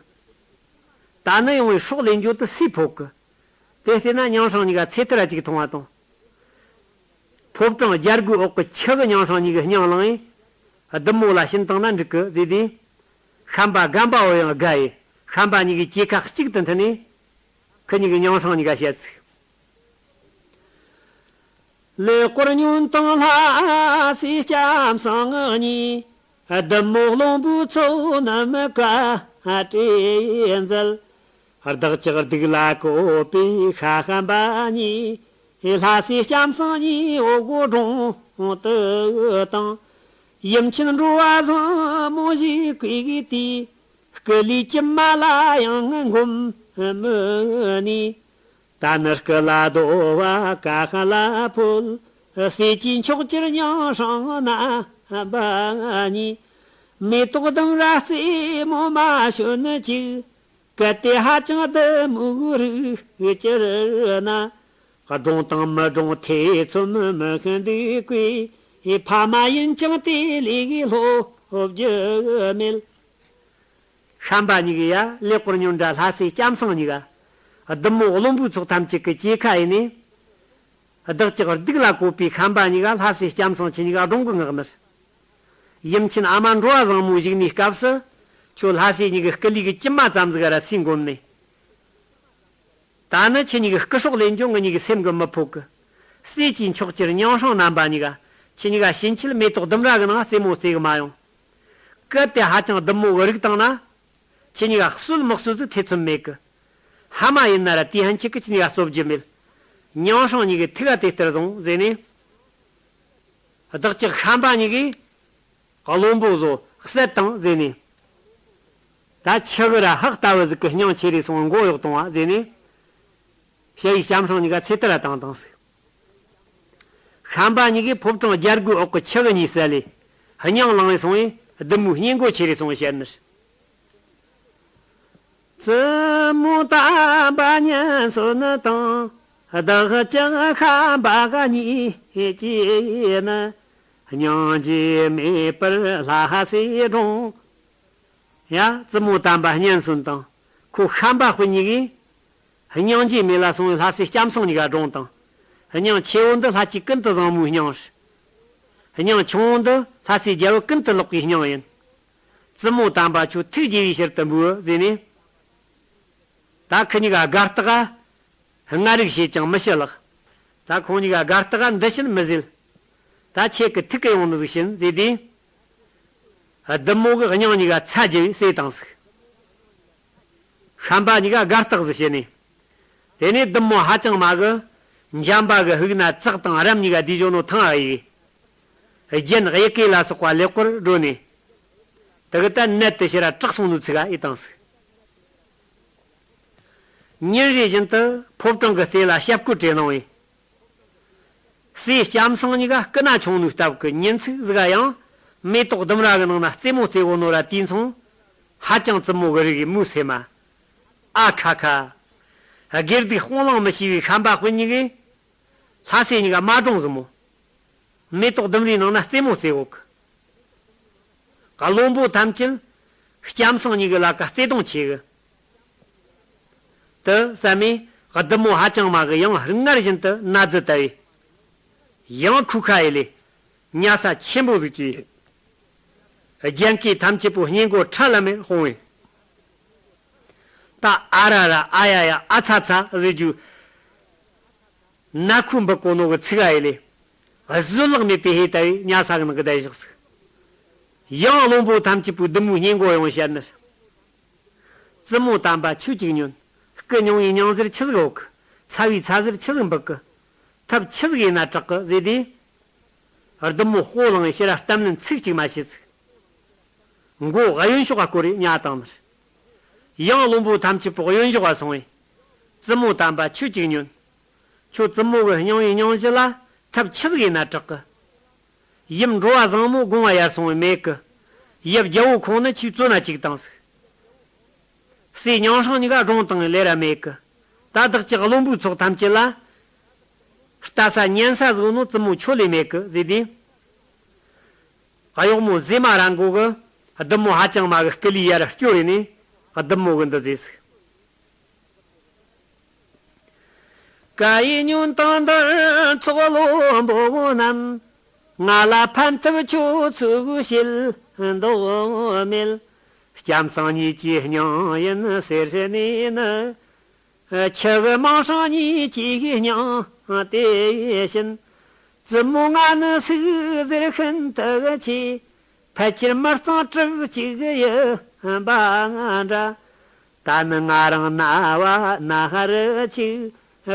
ད་ནི་ཡོང་བའི་སྲོག་ལེན་རྒྱུ་དེ་སུས་ཕོད་གི། དེ་བལྟས་ན་མྱང་སྲང་གཉིས་ཀ་ཚེ་ཐར་ར་ཅིག་མཐོང་བ་དང་། ཕོ་བྲང་རྒྱལ་སྒོའི་འོག་གི་ཆུ་གི་མྱང་སྲང་གཉིས་ཀྱི་སྙིང་ལངས་ཡིན། བདུད་མོ་ལ་བྱིན་བཏང་ན་འགྲིག་གི་ཟེར་དུས། ཤན་པ་སྒམ་པ་བོ་ཡང་དགའ་ཡི། ཤན་པ་གཉིས་ཀྱི་གྲོས་ཁ་གཅིག་ཏུ་མཐུན་ནས། ཁི་གཉིས་ཀྱི་མྱང་སྲང་གཉིས་ཀ་བཤད་ཚིག། ཀླུ་གོར་ཉོན་དང་ལྷ་སྲས་ལྕམ་སྲང་གཉིས། བདུད་མོ་བློན་པོའི་ཚོགས་རྣམས་བཀའ་དྲིན་མཛད། བདག་ཅག་སྡིག་ལ་བཀོད་པའི་ཤན་པ་གཉིས། ལྷ་སྲས་ལྕམ་སྲང་གཉིས་འོག་སྒོ་དྲུང་དུ་བཏང་། ཡུམ་ཆེན་འགྲོ་བ་བཟང་མོ་ཞིག་གིས་དེའི་སྐུ་ལུས་གྲིབ་མ་ལ་ཡང་འགོམ་མི་ནུས། ད་ནི་སྐུ་ལ་བསྡོ་བ་ཀ་ཤ་ལ་ཕོད། ཟས་ཀྱི་མཆོག་གྱུར་མྱང་སྲང་རྣམ་པ་གཉིས། མེ་ཏོག་ལྡུམ་ར་རྩེ་མོ་མ་ཞོན་ཅིག། གལ་ཏེ་ཧ་ཅང་བདུད་མོའི་རིགས་གྱུར་ན། སྒྲུང་དང་མི་སྒྲུང་ཐེ་ཚོམ་མི་ཤེས་འདུག་གོ། ཕ་མ་ཡིན་ཀྱང་དེ་ལས་སློབ་རྒྱུ་མེད། ཤན་པ་གཉིས་ཀྱིས་ཡ་ཀླུ་གོར་ཉོན་དང་ལྷ་སྲས་ལྕམ་སྲང་གཉིས་ཀ། བདུད་མོ་བློན་པོའི་ཚོགས་ཐམས་ཅད་ཀྱི་གྲོས་ཁ་ཡིན་ནས། བདག་ཅག་སྡིག་ལ་བཀོད་པའི་ཤན་པ་གཉིས་ཀ་ལྷ་སྲས་ལྕམ་སྲང་ཁྱེད་གཉིས་ཀ་སྒྲུང་གི་ངག་ནས། ཡུམ་ཆེན་ཨ་མ་འགྲོ་བ་བཟང་མོ་བཞུགས་ནས་སྐབས་སུ། ཁྱོད་ལྷ་སྲས་གཉིས་ཀྱི་སྐུ་ལུས་ཀྱི་གྲིབ་མ་ཙམ་ཟིག་ར་སུས་འགོམ་ནས། ད་ནི་ཁྱེད་གཉིས་ཀྱི་སྐུ་སྲོག་ལེན་རྒྱུ་ངེད་གཉིས་ཀྱི་སེམས་ཀྱིས་མི་ཕོད་གི། ཟས་ཀྱི་མཆོག་གྱུར་མྱང་སྲང་རྣམ་པ་གཉིས་ཀ། ཁྱེད་གཉིས་ཀ་ཕྱིན་ཆད་མེ་ཏོག་ལྡུམ་ར་གི་ནང་རྩེད་མོ་རྩེ་གི་མ་ཡོང་། གལ་ཏེ་ཧ་ཅང་བདུད་མོ་གིས་རིག་བཏང་ན། ཁྱེད་གཉིས་ཀ་གསོད་མི་གསོད་ཟིག་ཐེ་ཚོམ་མེད་གི། ཕ་མ་ཡིན་ན་ར་དེ་ཕན་ཆད་ཀྱི་ཁྱེད་གཉིས་ཀ་གསོད་རྒྱུ་མེད། མྱང་སྲང་གཉིས་ཀྱི་ཐུགས་ཀ་དེ་ལྟར་བཟུང་ཟེར་ནས། བདག་ཅག་ཤན་པ་གཉིས་ཀྱིས། བློན་པོ་བཟོ་བསད་དང་ཟེར་ནས། ད་ཆུ་གི་ར་ཧག་ལྟ་བུ་ཟིག་གི་སྙིང་ཆེ་རེ་སོང་མགོ་གཡོག་གཏོང་བ་ཟེར་ནས། ཞ་ཡི་ལྕམ་སྲང་གཉིས་ཀ་ཚེ་ཐར་ར་བཏང་བཏང་ཟིག། ཤན་པ་གཉིས་ཀས་ཕོ་བྲང་རྒྱལ་སྒོའི་འོག་གི་ཆུ་གི་གཉིས་བསད་ལས། སྙིང་ལངས་རེ་སོང་བས་བདུད་མོའི་སྙིང་མགོ་ཆེ་རེ་སོང་བཤད་ནི། བཙུན་མོ་དམ་པ་ཉན་གསོན་དང་། བདག་ཅག་ཤན་པ་གཉིས་ཀྱིས་ནི། སྙིང་རྗེ་མེད་པར་ལྷ་སྲས་སྒྲུང་། ཡ། བཙུན་མོ་དམ་པ་སྙན་གསོན་དང་། ཁོ་ཤན་པ་སྤུན་གཉིས་ཀྱིས། སྙིང་རྗེ་མེད་ལ་སོང་བའི་ལྷ་སྲས་ལྕམ་སྲང་གཉིས་ཀ་སྒྲུང་དང་། སྙིང་ཆེ་བོ་འདི་ལྷ་སྐྱེས་ཀུན་ཏུ་བཟང་མོའི་སྙིང་རེད། སྙིང་ཆུང་བོ་འདི་ལྷ་སྲས་རྒྱལ་པོ་ཀུན་ཏུ་ལེགས་པའི་སྙིང་ཡིན། བཙུན་མོ་དམ་པ་ཁྱོད་ཐུགས་དགྱེས་པའི་ཕྱིར་དུ་འབུལ་ཟེར་ནས། ད་ཁི་གཉིས་ཀ་དགའ་རྟགས། སྔར་རིག་བྱས་ཀྱང་མི་ཞུ་ལགས། ད་ཁོང་གཉིས་ཀ་དགའ་རྟགས་འདི་བཞིན་མི་ཟེར། ད་ཁྱེད་ཀྱི་ཐུགས་ཀྱི་ཡོང་ནི་ཟིག་བྱིན་ཟེར་དུས། བདུད་མོ་གི་སྙིང་གཉིས་ཀ་ཚ་རྒྱུ་བས་བསད་བཏང་ཟིག། ཤན་པ་གཉིས་ཀ་དགའ་རྟགས་ཟིག་བྱས་ནས། དེ་ནས་བདུད་མོ་ཧ་ཅང་མ་གི། འཇམ་པ་གི་ཧུག་ན་ཙག་དང་རམ་གཉིས་ཀ་བསྡུས་བཞག་ནོ་ཐང་ཨ་ཡིག། རྒྱན་གཡུ་གེ་ལ་སོགས་པ་ལེགས་པོར་བགྲོད་ནས། དེ་གི་ད་ནད་དེ་ཕྱིར་ར་དྲག་སོང་ནོ་ཚིག་ག་ཨེ་བཏང་ཟིག། ཉིན་རེ་བཞིན་དུ་ཕོ་བྲང་གི་རྩེ་ལ་ཞབས་བསྐུལ་བྲེལ་གནང་བས། སྲས་ལྕམ་སྲང་གཉིས་ཀ་སྐུ་ན་ཆུང་ནོའི་སྟབས་ཀྱིས་ཉིན་ཚིག་ཟིག་ག་ཡང་མེ་ཏོག་ལྡུམ་ར་གི་ནང་ན་རྩེད་མོ་རྩེ་གོ་ནོ་ར་དུས་མཚུངས། ཧ་ཅང་བཙུན་མོ་གི་རིགས་ཀྱི་མོས་སེམས་མ། ཨ་ཁ་ཁ། དགེ་སྡིག་སྤོང་བླང་མི་ཤེས་པའི་ཤན་པ་སྤུན་གཉིས་ཀས། ལྷ་སྲས་གཉིས་ཀ་མ་བགྲོངས་ཟིག་མོ། མེ་ཏོག་ལྡུམ་རའི་ནང་ན་རྩེད་མོ་རྩེ་གོ་གི། བློན་པོ་ཐམས་ཅད་ལྕམ་སྲང་གཉིས་ཀྱི་ལ་ཀ་བརྩེ་གདུང་ཆེ་གི། དེ་བསམ་མས་བདུད་མོ་ཧ་ཅང་མ་གི་ཡང་སྔར་བཞིན་དུ་ན་རྫི་ལྟ་བུས། ཡང་ཁུ་ཁ་ཡེ་ལས་ཉལ་ས་ཆེན་པོ་ཟིག་གིས། རྒྱན་གོས་ཐམས་ཅད་པོ་སྙིང་མགོ་ཁྲ་ལམ་མེར་ཕོངས་བས། ད་ཨ་ར་ར་ཨ་ཡ་ཡ་ཨ་ཚ་ཚ་ཟེར་རྒྱུ། ན་ཁུ་འབུད་གོ་ནོ་གི་ཚིག་ཨ་ཡེ་ལས། བཟོད་གླགས་མེད་པའི་ཧེ་ལྟ་བུས་ཉལ་ས་གི་ནང་གི་བསྡད་བཞག་ཟིག། ཡང་བློན་པོ་ཐམས་ཅད་པོའི་བདུད་མོའི་སྙིང་མགོ་ཡོང་བཤད་ནི། བཙུན་མོ་དམ་པ་ཁྱོད་ཅིག་ཉོན། སྐུ་མྱང་བའི་མྱང་ཟེར་ཆི་ཟིག་ཡོད་གི། ཚ་བའི་ཚ་ཟེར་ཆི་ཟིག་འབུད་གི། ཐབས་ཆི་ཟིག་ཡིན་ན་དྲག་གི་ཟེར་དུས། བདུད་མོ་སྤོ་ལངས་ཕྱིར་གཏམ་ལན་ཚིག་གཅིག་མ་བཤད་ཟིག། མགོ་གཡོན་ཕྱོགས་ཀ་བསྐོར་རེ་ཉལ་བཏང་ནི་རེད། ཡང་བློན་པོ་ཐམས་ཅད་པོ་གཡོན་ཕྱོགས་ཀ་སོང་བས། བཙུན་མོ་དམ་པ་ཁྱོད་ཅིག་ཉོན། ཁྱོད་བཙུན་མོ་གི་མྱང་བའི་མྱང་བཞི་ལ་ཐབས་ཆི་ཟིག་ཡིན་ན་དྲག་གི། ཡུམ་འགྲོ་བ་བཟང་མོ་དགོངས་པ་ཡར་སོང་བས་མེད་གི། ཡབ་རྒྱལ་པོ་ཁོང་ནི་ཁྱོད་བཙོན་ན་བཅུག་བཏང་ཟིག། སྲས་མྱང་སྲང་གཉིས་ཀ་སྒྲུང་བཏང་ལས་ར་མེད་གི། ད་བདག་ཅག་བློན་པོའི་ཚོགས་ཐམས་ཅད་ལ། ལྟ་ས་ཉན་ས་ཟིག་ནོ་བཙུན་མོ་ཁྱོད་ལས་མེད་གི་ཟེར་དུས། གཡོག་མོ་མཛེས་མ་ར་མགོ་གི་བདུད་མོ་ཧ་ཅང་མ་གི་སྐུ་ལུས་ཡར་སྐྱོར་རེ་ནས་བདུད་མོ་གི་འདི་ཟེར་ཟིག་ཀ་ཡེ་ཉོན་དང་འདིར་ཚོགས་བློན་པོ་རྣམས། ང་ལ་ཕན་ཐབས་ཁྱོད་ཚོས་བྱེད་མདོག་མེད། ལྕམ་སྲིང་ཉིད་ཀྱི་སྙིང་ཡིན་ཟེར་ནས་ནི། ཁྱི་གི་མིང་སྲིང་ཉིད་ཀྱི་སྙིང་དེ་བཞིན། བཙུན་མོ་ང་ནི་སུག་གཟེར་ཤིན་ཏུ་ཆེ། ཕལ་ཆེར་མི་གཙང་གྲིབ་ཅིག་ཡིན་པ་འདྲ། ད་ནི་ང་རང་ན་བ་ན་རུ་ཆིག་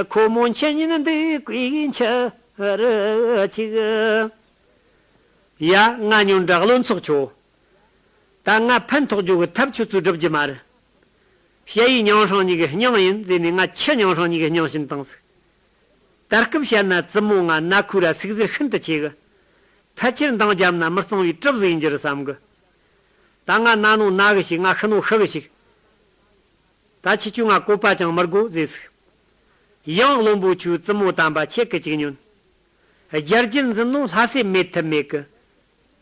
ཁོ་མོ་འཆི་ཉིན་འདི་ཀུན་འཆི་རུ་ཆིག་ཡ། ང་ཉོན་དྲ་བློན་ཚོགས་ཁྱོད། ད་ང་ཕན་ཐོགས་རྒྱུ་གི་ཐབས་ཁྱོད་ཚོས་སྒྲུབ་རྒྱུ་མ་རེད། ཞ་ཡི་མིང་སྲིང་གཉིས་ཀྱི་སྙིང་ཡིན་ཟེར་ནས་ང་ཁྱི་མིང་སྲིང་གཉིས་ཀྱི་སྙིང་བྱིན་བཏང་ཟིག་ད་སྐབས་བཤད་ན་བཙུན་མོ་ང་ན་ཁུ་ར་སུག་གཟེར་ཤིན་ཏུ་ཆེ་གི། ཕལ་ཆེར་འདང་བརྒྱབ་ན་མི་གཙང་བའི་གྲིབ་ཟིག་ཡིན་རྒྱུ་རེད་བསམ་གི། ད་ང་ན་ནོ་ན་གི་ཞིག་ང་ཤི་ནོ་ཤི་གི་ཞིག་ད་ཁྱེད་ཆོས་ང་བཀོད་པ་ཅང་མི་དགོས་ཟེར་ཟིག་ཡང་བློན་པོ་ཁྱོད་བཙུན་མོ་དམ་པ་ཁྱེད་ཀྱི་ཅིག་ཉོན། རྒྱལ་རྒྱུད་འཛིན་ནོ་ལྷ་སྲས་མེད་ཐབས་མེད་གི།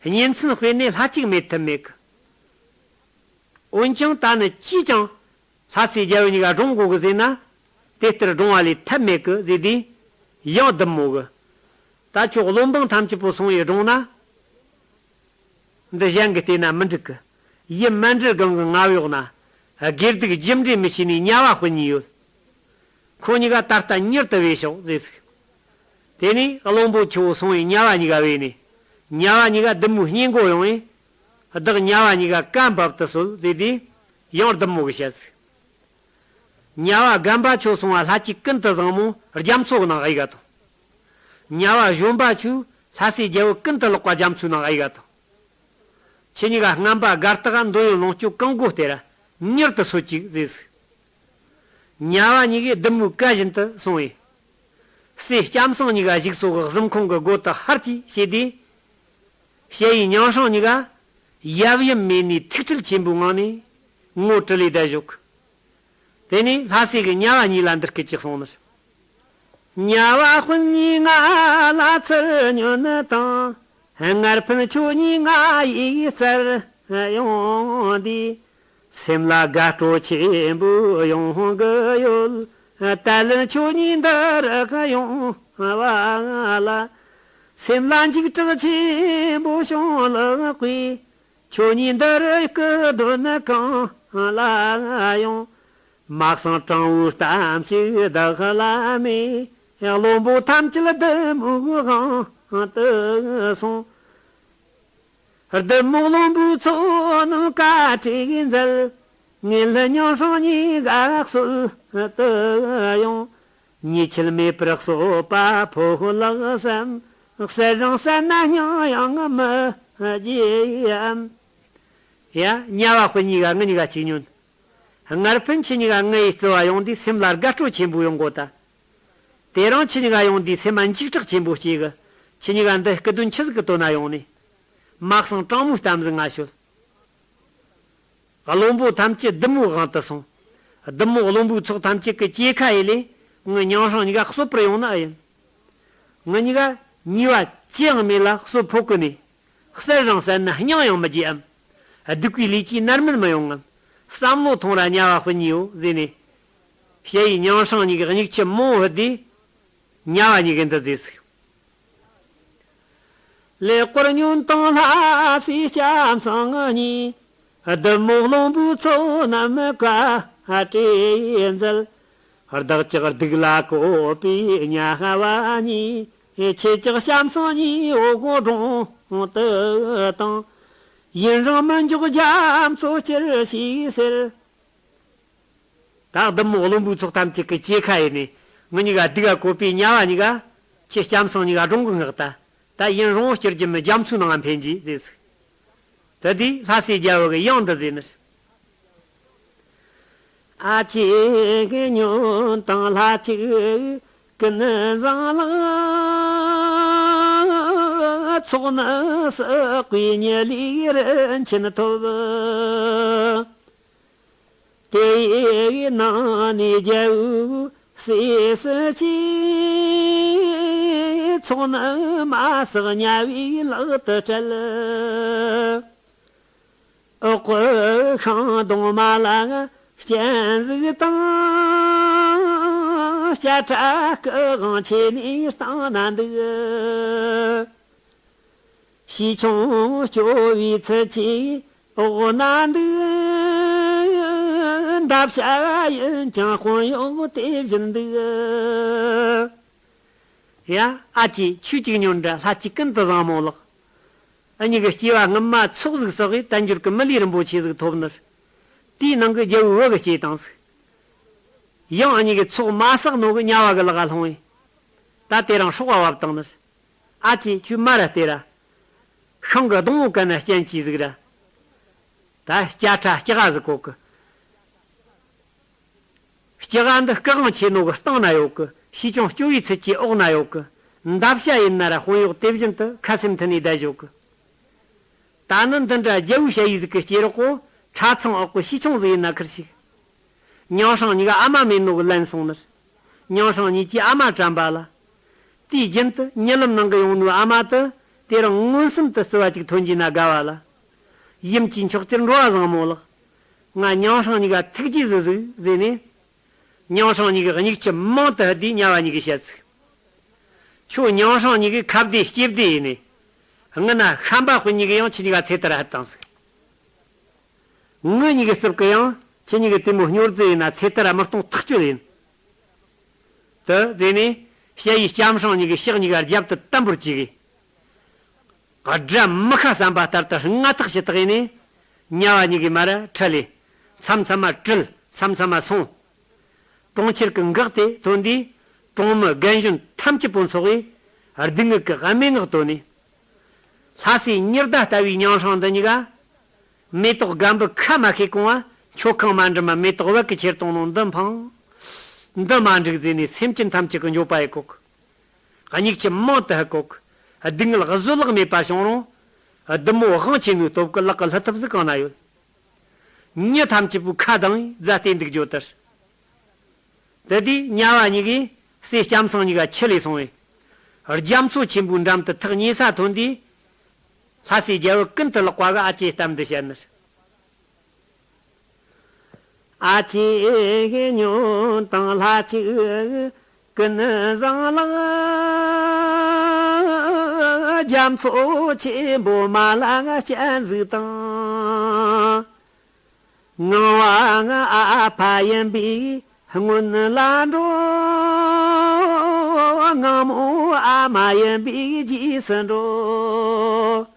གཉེན་ཚན་སྤེལ་ནས་ལྷ་གཅིག་མེད་ཐབས་མེད་གི། འོན་ཀྱང་ད་ནི་ཅིས་ཀྱང་ལྷ་སྲས་རྒྱལ་བུ་གཉིས་ཀ་བསྒྲུང་དགོས་གི་ཟེར་ན། དེ་ལྟར་བསྒྲུང་བ་ལས་ཐབས་མེད་གི་ཟེར་དུས། ཡང་བདུད་མོ་གི། ད་ཁྱོད་བློན་འབངས་ཐམས་ཅད་པོ་སོང་ཡི་བསྒྲུང་ན། འདི་གཞན་གྱིས་བལྟས་ན་མི་འགྲིག་གི། ཡུལ་མཎྜལ་སྒང་གི་རྔ་བ་འོག་ན། དགེ་སྡིག་རྒྱུ་འབྲས་མི་ཤེས་ནི་ཉ་བ་སྤུན་གཉིས་ཡོད། ཁོ་གཉིས་ཀ་ད་ལྟ་མྱུར་དུ་བྱོས་ཤོག་ཟེར་ཟིག་དེ་ནས་བློན་པོ་ཆུ་བོ་སོང་བས་ཉ་བ་གཉིས་ཀ་བོས་ནས། ཉ་བ་གཉིས་ཀ་བདུད་མོའི་སྙིང་མགོ་ཡོང་བས། བདག་ཉ་བ་གཉིས་ཀ་བཀའ་འབབ་ཏུ་གསོལ་ཟེར་དུས། ཡང་བདུད་མོ་གིས་བཤད་ཟིག་ཉ་བ་རྒན་པ་ཁྱོད་སོང་བ་ལྷ་སྐྱིད་ཀུན་ཏུ་བཟང་མོ་རྒྱ་མཚོ་གི་ནང་གཡུག་ག་དང་། ཉ་བ་གཞོན་པ་ཁྱོད་ལྷ་སྲས་རྒྱལ་བུ་ཀུན་ཏུ་ལེགས་པ་རྒྱ་མཚོའི་ནང་གཡུག་ག་དང་། ཁྱེད་གཉིས་ཀ་རྔམ་པ་དགའ་རྟགས་འདོད་ཡོན་ལོངས་སྤྱོད་གང་དགོས་སྟེར། མྱུར་དུ་གསོད་ཅིག་ཟེར་ཟིག་ཉ་བ་གཉིས་ཀས་བདུད་མོའི་བཀའ་བཞིན་དུ་སོང་བས། སྲས་ལྕམ་སྲིང་གཉིས་ཀ་གཞུག་སོག་གི་གཟིམ་ཁང་གི་སྒོ་དག་ཕར་གྱིས་ཕྱེ་དུས། ཞ་ཡི་མིང་སྲིང་གཉིས་ཀ་ཡབ་ཡུམ་མེད་ནས་ཐུགས་ཁྲལ་ཆེན་པོའི་ངང་ནས་ངོ་སྤྲུལ་ལས་བསྡད་བཞུགས། དེ་ནས་ལྷ་སྲས་ཀྱིས་ཉ་བ་གཉིས་ལ་འདི་སྐད་ཅེས་གསུངས་ནས། ཉ་བ་སྤུན་གཉིས་ང་ལ་ཚུར་ཉོན་དང་། སྔར་ཕན་ཁྱོད་གཉིས་ང་ཡིས་བསྩལ་ཡོང་དུས། སེམས་ལ་དགའ་སྤྲོ་ཆེན་པོ་ཡོང་གི་ཡོད། དལ་ཁྱོད་གཉིས་འདི་རུ་ཡོང་བ་ལ། སེམས་ལ་འཇིགས་སྐྲག་ཆེན་པོ་བྱུང་ལགས་པས། ཁྱོད་གཉིས་འདི་རུ་སྐུ་མདུན་གང་ལ་ཡོང་། མ་གསང་དྲང་བོའི་གཏམ་ཞིག་བདག་ལ་སྨྲས། བློན་པོ་ཐམས་ཅད་བདུད་མོའི་དབང་དུ་སོང་། བདུད་མོ་བློན་པོའི་ཚོགས་རྣམས་བཀའ་དྲིན་མཛད། ངེད་ལྷ་མིང་སྲིང་གཉིས་ཀ་གསོད་དུ་ཡོང་། ཉེས་ཆད་མེད་པར་གསོད་པ་ཕོད་ལགས་སམ། གསལ་རང་གསལ་ན་སྙིང་ཡང་མི་རྗེའམ། ཡ། ཉ་བ་སྤུན་གཉིས་ཀ་ངེད་གཉིས་ཀ་གཅིག་ཉོན། སྔར་ཕན་ཁྱེད་གཉིས་ཀ་ང་ཡི་བརྩེ་བ་ཡོང་དུས་སེམས་ལ་དགའ་སྤྲོ་ཆེན་པོ་ཡོང་གོ་ད། དེ་རིང་ཁྱེད་གཉིས་ཀ་ཡོང་དུས་སེམས་མ་འཇིགས་སྐྲག་ཆེན་པོ་སྐྱེ་གི། ཁྱེད་གཉིས་ཀ་འདི་སྐུ་མདུན་ཆི་ཟིག་གི་དོན་ན་ཡོང་ནས། མ་གསང་དྲང་མོའི་གཏམ་ཟིག་ང་ཤོད། བློན་པོ་ཐམས་ཅད་བདུད་མོའི་དབང་དུ་སོང་། བདུད་མོ་བློན་པོའི་ཚོགས་ཐམས་ཅད་ཀྱི་སྐྱེ་ཁ་ཡེ་ལས། ངའི་མིང་སྲིང་གཉིས་ཀ་གསོད་པར་ཡོང་ནི་ཨེ་ཡིན། ང་གཉིས་ཀ་ཉེས་པ་ཅི་ཡང་མེད་ལ་གསོད་ཕོད་གི་ནས། གསལ་རང་གསལ་ན་སྙིང་ཡང་མི་རྗེའམ། སྡིག་པའི་ལས་ཀྱིས་མནར་མེད་མི་ཡོང་ངམ། བསམ་བློ་ཐོངས་ར་ཉ་བ་སྤུན་གཉིས་ཡོད་ཟེར་ནས། ཞ་ཡི་མིང་སྲིང་གཉིས་ཀྱི་མིག་ཆུ་མང་བོ་ལྷུད་དུས། ཉ་བ་གཉིས་ཀྱིས་འདི་ཟེར་ཟིག་ལེགས་པར་ཉོན་དང་ལྷ་སྲས་ལྕམ་སྲིང་གཉིས། བདུད་མོ་བློན་པོའི་ཚོགས་རྣམས་བཀའ་དྲིན་མཛད། བདག་ཅག་སྡིག་ལ་བཀོད་པའི་ཉ་བ་གཉིས། ཁྱེད་ཅག་ལྕམ་སྲིང་གཉིས་འོག་སྒོ་དྲུང་དུ་བཏང་། ཡུན་རིང་མི་འཇོག་རྒྱ་མཚོ་སྐྱེལ་ཞེས་ཟེར། ད་བདུད་མོ་བློན་པོའི་ཚོགས་ཐམས་ཅད་ཀྱི་སྐྱེ་ཁ་ཡེ་ནས། ངེད་གཉིས་ཀ་སྡིག་ག་བཀོད་པའི་ཉ་བ་གཉིས་ཀ། ཁྱེད་ལྕམ་སྲིང་གཉིས་ཀ་སྒྲུང་གི་ངག་ད། ད་ཡུན་རིང་བོ་སྐྱེལ་རྒྱུ་མིན། རྒྱ་མཚོའི་ནང་འཕེན་རྒྱུ་ཟེར་ཟིག་དེ་དུས་ལྷ་སྲས་རྒྱལ་བུ་གིས་ཡང་འདི་ཟེར་ནས། ཨ་ཅེ་གི་ཉོན་དང་ལྷ་གཅིག་ཀུན་བཟང་ལགས། ཚོགས་ནི་བསགས་པའི་ཉེ་ལུས་རིན་ཆེན་ཐོབ། དེའི་ནང་ནས་རྒྱལ་བོའི་སྲས་སུ་སྐྱེས། ཚོགས་ནི་མ་བསགས་དམྱལ་བའི་ལག་ཏུ་སྤྲད། འོག་གི་ཤིང་སྡོང་མ་ལ་སྤྱན་གཟིགས་དང་། བྱ་ཁྲ་སྐུ་དབང་ཆེ་ནས་བཏང་ན་འདུག། བྱིས་ཆུང་སྐྱོ་བའི་ཚུལ་གྱིས་འོག་ན་འདུག། འདབ་བྱ་ཡིན་ཀྱང་དཔོན་གཡོག་དེ་བཞིན་འདུག། ཡ། ཨ་ཅེ། ཁྱོད་ཅིག་ཉོན་དྲ། ལྷ་ཅིག་ཀུན་ཏུ་བཟང་མོ་ལགས། ཨ་ཉི་གི་སྐྱེ་བ་སྔོན་མ་ཚོགས་ཟིག་བསགས་གི་དལ་འབྱོར་གི་མི་ལུས་རིན་པོ་ཆེ་ཟིག་ཐོབ་ནི་རེད། དེའི་ནང་གི་རྒྱལ་བོའི་བུ་གི་སྐྱེས་བཏང་ཟིག། ཡང་ཨ་ཉི་གི་ཚོགས་མ་བསགས་ནོ་གི་དམྱལ་བ་གི་ལག་ག་ལྷུང་བས། ད་དེ་རིང་སྲོག་ག་བབས་བཏང་ནི་རེད། ཨ་ཅེ། ཁྱོད་མར་ར་སྟེར་ར། ཤིང་གི་སྡོང་བོ་གན་ན་སྤྱན་གྱིས་གཟིགས་ར། ད་བྱ་ཁྲ་སྐྱེ་ག་ཟིག་གོ་གི། སྐྱེ་ག་འདི་སྐུ་དབང་ཆེ་ནོ་གི་སྟེང་ན་ཡོད་གི། བྱིས་ཆུང་སྐྱོ་བའི་ཚུལ་གྱིས་འོག་ན་ཡོད་གི། འདབ་བྱ་ཡིན་ན་ར་དཔོན་གཡོག་དེ་བཞིན་དུ་ཁ་སེམས་མཐུན་ནས་བསྡད་ཞོག་གི། ད་ནི་འདི་འདྲ་རྒྱལ་བོའི་ཞ་ཡིས་ཟིག་གི་སྐྱེས་རོགས་གོ། ཁྲ་ཚང་འོག་གི་བྱིས་ཆུང་ཟིག་ཡིན་ན་ཁུར་ཞིག། མྱང་སྲང་གཉིས་ཀ་ཨ་མ་མེད་ནོ་གི་ལན་སོང་ནི་རེད། མྱང་སྲང་གཉིས་ཀྱིས་ཨ་མ་དྲན་པ་ལ། དུས་རྒྱུན་དུ་རྨི་ལམ་ནང་གི་ཡོང་ནོའི་ཨ་མ་དེ་དེ་རིང་མངོན་སུམ་དུ་བརྩི་བ་ཅིག་ཐོན་རྒྱུ་ན་དགའ་བ་ལ། ཡུམ་གྱིས་མཆོག་གྱུར་འགྲོ་བ་བཟང་མོ་ལགས། ང་མྱང་སྲང་གཉིས་ཀ་ཐུགས་རྗེས་གཟིགས་གཟིགས་ཟེར་ནས། མྱང་སྲང་གཉིས་ཀྱིས་མྱིག་ཆུ་མང་དུ་བསྡུས་དམྱལ་བ་གཉིས་ཀྱིས་བཤད་ཟིག། ཁྱོད་མྱང་སྲང་གཉིས་ཀྱི་ཁ་བདེ་ལྕེ་བདེ་ཡིན་ནས། སྔུན་ན་ཤན་པ་དཔོན་གཉིས་ཀྱིས་ཡང་ཁྱེད་གཉིས་ཀ་ཚེ་ཐར་ཧད་བཏང་ཟིག། ངུ་གཉིས་ཀྱི་རྩིབ་ཀྱི་ཡང་ཁྱེད་གཉིས་ཀྱི་དེ་མོ་སྨྱོ་རྫི་ཡིན་ན་ཚེ་ཐར་མི་གཏོང་ཐག་ཆོད་ཡིན། དེ་ཟེར་ནས་ཞ་ཡིས་ལྕམ་སྲང་གཉིས་ཀྱི་ཕྱག་གཉིས་ཀ་རྒྱབ་ཏུ་བརྟན་པོར་གྱིས་གི། དགྲ་མི་ཁ་བསམ་པ་ལྟར་དུ་སྔ་ཐག་ཕྱི་ཐག་ཡིན་ནས། དམྱལ་བ་གཉིས་ཀྱིས་མར་ར་ཁྲིད་ལས། མཚམས་མཚམས་མ་དྲུད། མཚམས་མཚམས་མ་སོང་། གྲོང་ཁྱེར་གྱི་འགག་དེ་ཐོན་དུས། གྲོང་མི་རྒན་གཞོན་ཐམས་ཅད་པོ་འཚོགས་པས་སྡུག་བསྔལ་གྱི་སྨྲེ་སྔགས་བཏོན་ནས། ལྷ་སའི་ཉི་ཟླ་ལྟ་བུའི་མྱང་སྲང་འདི་གཉིས་ཀ། མེ་ཏོག་སྒམ་པོ་ཁ་མ་ཁེ་གོང་བ་མཆོད་ཁང་མ་འགྲིམ་མ་མེ་ཏོག་བད་ཀྱི་ཁྱེར་གཏོང་ནོ་འདི་འཕངས། འདི་མ་འགྲིག་ཟེར་ནས་སེམས་ཅན་ཐམས་ཅད་ཀྱི་འགྱོད་པ་ཡི་གོ་གི། མྱིག་ཆུ་མང་དུ་ཧ་གོ་གི། སྡུག་བསྔལ་བཟོད་གླགས་མེད་པ་བྱུང་རུང་། བདུད་མོ་དབང་ཆེན་མོའི་སྟོབས་ཀྱིས་ལག་གི་སླུ་ཐབས་ཟིག་གང་ན་ཡོད། མྱི་ཐམས་ཅད་པོའི་ཁ་གདངས་ཡིས་རྫ་སྟེ་འདུག་རྒྱུ་ལྟར། དེ་དུས་དམྱལ་བ་གཉིས་ཀྱིས་སྲས་ལྕམ་སྲང་གཉིས་ཀ་ཁྲིད་ལས་སོང་བས། རྒྱ་མཚོ་ཆེན་པོའི་འགྲམ་དུ་ཐག་ཉེ་ས་ཐོན་དུས། ལྷ་སའི་རྒྱལ་བུ་ཀུན་ཏུ་ལེགས་པ་གིས་ཨ་ཅེ་གཏམ་འདི་བཤད་ནི་རེད། ཨ་ཅེ་ཉོན་དང་ལྷ་ཅིག་ཀུན་བཟང་ལགས། རྒྱ་མཚོ་ཆེན་པོ་མ་ལ་སྤྱན་གཟིགས་དང་། ངང་བ་ང་ཨ་ཕ་ཡིན་པའི་སྔོན་ལ་འགྲོ། ངང་མོ་ཨ་མ་ཡིན་པའི་རྗེས་སུ་འགྲོ།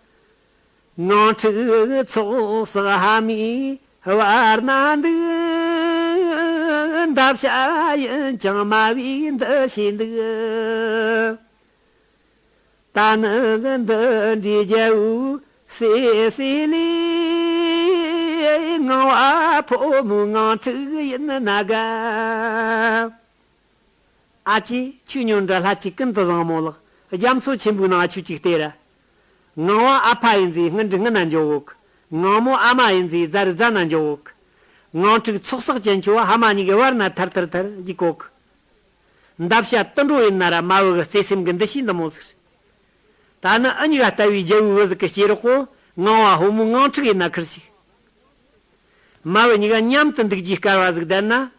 ངང་ཕྲུག་ཚོགས་བསགས་ཕ་མའི་བར་ན་འདུག། འདབ་བྱ་ཡིན་ཀྱང་མ་བའི་འདུ་ཤེས་འདུག། ད་ནི་འདི་འདྲའི་རྒྱལ་བོའི་སྲས་སྲས་ལས། ངང་བ་ཕོ་མོའི་ངང་ཕྲུག་ཡིན་ན་དགའ། ཨ་ཅེ། ཁྱོད་ཉོན་དྲ། ལྷ་ཅིག་ཀུན་ཏུ་བཟང་མོ་ལགས། རྒྱ་མཚོ་ཆེན་པོའི་ནང་ང་ཁྱོད་ཅིག་སྟེར་ར། ངང་བ་ཨ་ཕ་ཡིན་ཟེར་སྔུན་འདྲི་སྔུན་ན་འགྱོ་གོ་གི། ངང་མོ་ཨ་མ་ཡིན་ཟེར་རྫ་རི་རྫ་ན་འགྱོ་གོ་གི། ངང་ཕྲུག་ཚོགས་བསགས་ཅན་ཁྱོད་ཕ་མ་གཉིས་ཀྱི་བར་ན་ཐར་ཐར་ཐར་འཇུག་གོ་གི། འདབ་བྱ་དུད་འགྲོ་ཡིན་ན་ར་མ་བུ་གི་བརྩེ་སེམས་ཀྱི་འདུ་ཤེས་འདི་མོ་ཟིག། ད་ནི་ཨ་མྱེས་ལྟ་བུའི་རྒྱལ་བོའི་བུ་ཟིག་གི་སྐྱེས་རོགས་གོ། ངང་བ་ཕོ་མོའི་ངང་ཕྲུག་ཡིན་ན་ཁུར་ཞིག། མ་བུ་གཉིས་ཀ་མཉམ་དུ་འདུག་རྒྱུའི་སྐལ་བ་ཟིག་ལྡན་ན།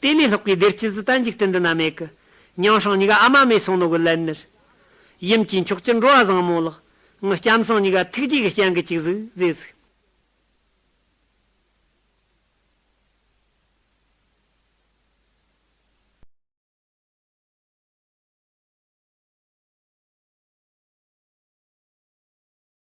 དེ་ལས་ལྷག་པའི་བདེ་སྐྱིད་ཟིག་ད་འཇིག་རྟེན་འདི་ན་མེད་གི། མྱང་སྲང་གཉིས་ཀ་ཨ་མ་མེད་སོང་ནོ་གི་ལན་ནི་རེད། ཡུམ་གྱིས་མཆོག་གྱུར་འགྲོ་བ་བཟང་མོ་ལགས། ངའི་ལྕམ་སྲང་གཉིས་ཀ་ཐུགས་རྗེ་གི་སྤྱན་གྱིས་ཅིག་གཟིགས་ཟེར་ཟིག།